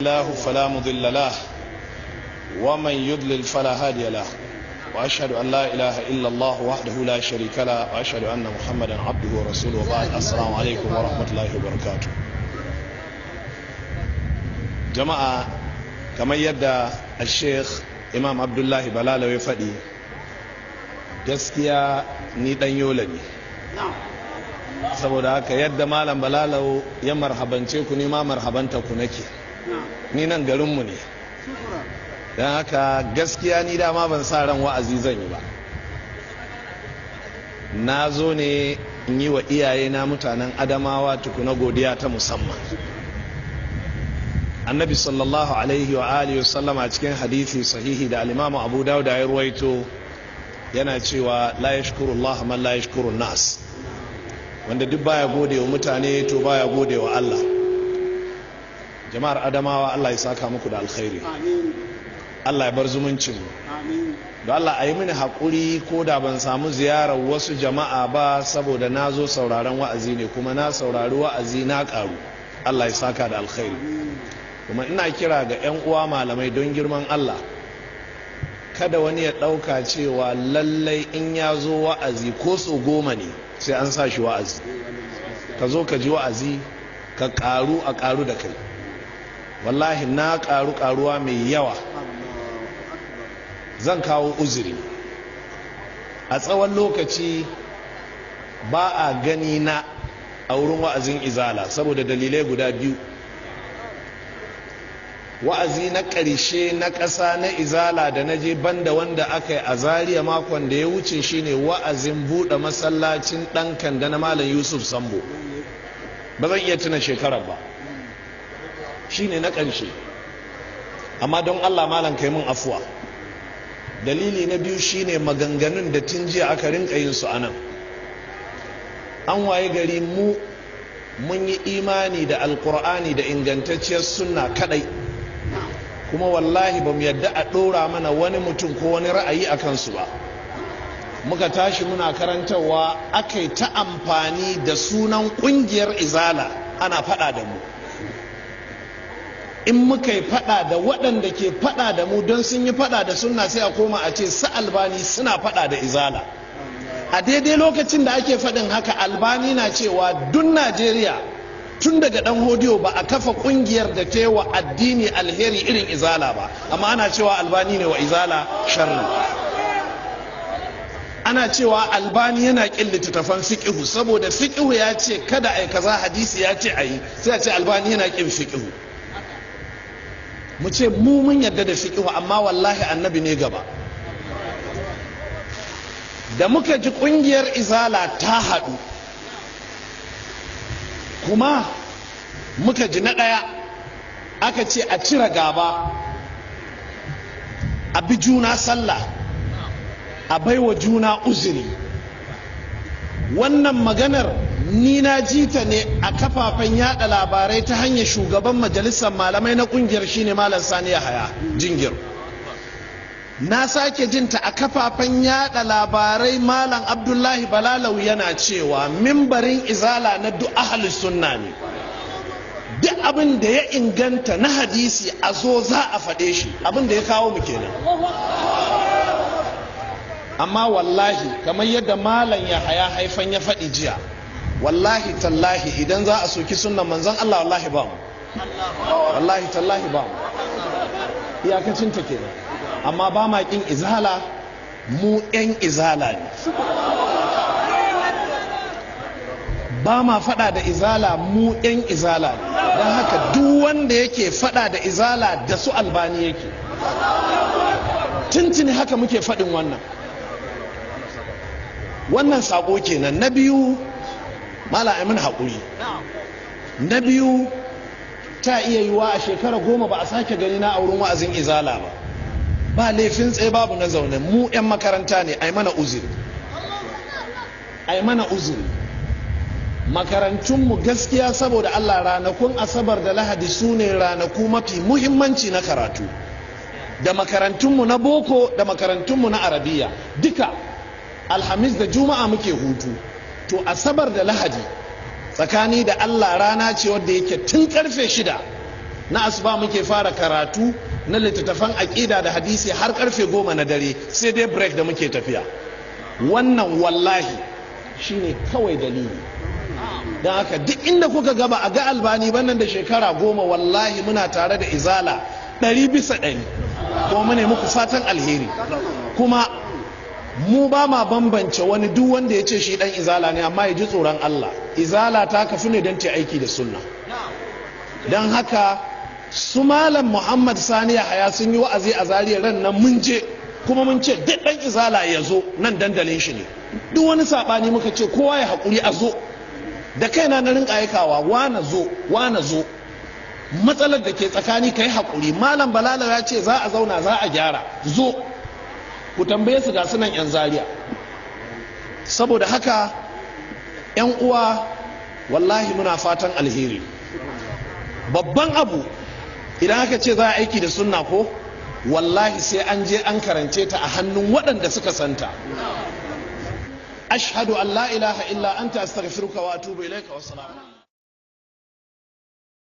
الله فلا مضل له ومن يضلل فلا هادي له، وأشهد أن لا إله إلا الله وحده لا شريك له، وأشهد أن محمدا عبده ورسوله، وبعد. السلام عليكم ورحمة الله وبركاته. جماعة، كما يدى الشيخ إمام عبد الله بلاله يفدي، gaskiya ni dan Yola ne. Saboda haka yadda Malam Balalau ya marhabance ku, ni ma marhabanta ku nake. Ni nan garinmu ne. Don haka gaskiya ni dama ban sa ran wa'azi zan yi ba. Na zo ne in yi wa iyaye na mutanen Adamawa tukuna godiya ta musamman. Annabi sallallahu alaihi wa alihi sallama, cikin hadisi sahihi da al-Imamu Abu Dawud ya ruwaito, yana cewa: "La yashkurullah man la yashkurun nas." Wanda duk baya gode wa mutane, to baya gode wa Allah. Jama'ar Adamawa, Allah ya saka muku da alkhairi, Allah ya bar zumuncin mu. Don Allah a yi mini haƙuri ko da ban samu ziyarar wasu jama'a ba, saboda na zo sauraron wa'azi ne, kuma na saurari wa'azi, na ƙaru. Allah ya saka da alkhairi. Kuma ina kira ga 'yan uwa malamai, don girman Allah kada wani ya ɗauka cewa lallai in ya zo wa'azi ko so 10 ne sai an sa shi wa'azi. Ka zo ka ji wa'azi, ka ƙaru, a ƙaru da kai. Wallahi na ƙaru, ƙaruwa mai yawa. Zan kawo uzuri. A tsawon lokaci ba a gani na a wurin wa'azin Izala saboda dalilai guda biyu. Wa'azi na ƙarshe na ƙasa na Izala da na je, banda wanda aka yi a Zaria makon da ya wuce, shine wa'azin buɗe masallacin ɗan Kanda na Malam Yusuf Sambo. Ba zan iya tuna shekarar ba. Shine na ƙarshe. Amma don Allah, malam, kai mun afuwa. Dalili na biyu shine maganganun da tun jiya aka rinka yin su anan. An waye gari mu mun yi imani da Alkur'ani da ingantacciyar sunna kadai, kuma wallahi ba mu yadda a ɗora mana wani mutum ko wani ra'ayi a kansu ba. Muka tashi muna karantarwa, aka yi ta amfani da sunan ƙungiyar Izala ana faɗa da mu. In muka yi faɗa da waɗanda ke faɗa da mu don sun yi faɗa da sunna, sai a koma a ce su Albani suna faɗa da Izala. A daidai lokacin da ake faɗin haka, Albani na cewa duk Najeriya tun daga Dan Hodiyo ba a kafa kungiyar da ta yi wa addini alheri irin Izala ba, amma ana cewa Albani ne wa Izala sharri. Ana cewa Albani yana ƙin littattafan fiƙihu, saboda fiƙihu ya ce kada a yi kaza, hadisi ya ce a yi, sai a ce Albani yana ƙin fiƙihu. Mu ce mu mun yarda da fiƙihu, amma wallahi Annabi ne gaba. Da muka ji ƙungiyar Izala ta haɗu, kuma muka ji na ɗaya aka ce a cire gaba, a bi juna sallah, a baiwa juna uzuri. Wannan maganar ni na ji ta ne a kafafen yada labarai ta hanyar shugaban majalisar malamai na kungiyar, shine Malam Sani Yahaya Jingir. Na sake jinta a kafafen yada labarai, Malam Abdullahi Balalau yana cewa mimbarin Izala na duk ahalus sunna ne, duk abin da ya inganta na hadisi a zo za a faɗe shi. Abin da ya kawo mu kenan. Amma wallahi, kamar yadda Malam Yahaya Haifan ya faɗi jiya, wallahi tallahi idan za a soki sunnan Manzon Allah, wallahi ba mu, wallahi tallahi ba mu. Iyakacin ta kenan. Amma ba ma kin Izala, mu 'yan Izala ne. Ba ma fada da Izala, mu 'yan Izala ne. Don haka duk wanda yake fada da Izala, da su Albani yake. Tuntuni haka muke faɗin wannan. Wannan sako kenan. Na biyu, Mala amin haƙuri. Na biyu, ta iya yiwa a shekara 10 ba a sake gani na a wurin wa'azin Izala ba. Ba laifin tsaye babu na zaune. Mu 'yan makaranta ne, ai mana uzuri, ai mana uzuri. Makarantunmu gaskiya saboda Allah, ranakun Asabar da Lahadi su ne ranaku mafi muhimmanci na karatu, da makarantunmu na boko da makarantunmu na Arabiya duka. Alhamis da Juma'a muke hutu. To Asabar da Lahadi, tsakani da Allah, rana ce wadda yake tun karfe 6 Na asuba muke fara karatu na littattafan aƙida da hadisi har karfe 10 na dare, sai dai break da muke tafiya. Wannan wallahi shine kawai dalili. Don haka duk inda kuka gaba a ga Albani bannan da shekara 10, wallahi muna tare da Izala 100%, kuma mune muku fatan alheri. Kuma mu ba ma bambance wani, duk wanda ya ce shi dan Izala ne, amma ya ji tsoron Allah. Izala ta kafi ne don ta aiki da sunna. Don haka su Malam Muhammad Sani Yahaya sun yi wa'azi a Zariya ran nan, mun je, kuma mun ce duk dan Izala ya zo nan, dandalin shi ne. Duk wani sabani muka ce kowa ya haƙuri a zo. Da kaina na rinka aikawa, wana zo, wana zo, matsalar da ke tsakani kai haƙuri, Malam Balala ya ce za a zauna za a gyara, zo. Ku tambaye su, ga sunan yan Zaria. Saboda haka yan uwa, wallahi muna fatan alheri. Babban abu, idan aka ce za a aiki da sunna ko, wallahi sai an je an karance ta a hannun waɗanda suka santa. Ashhadu an la ilaha illa anta, astaghfiruka wa atubu ilaika, wa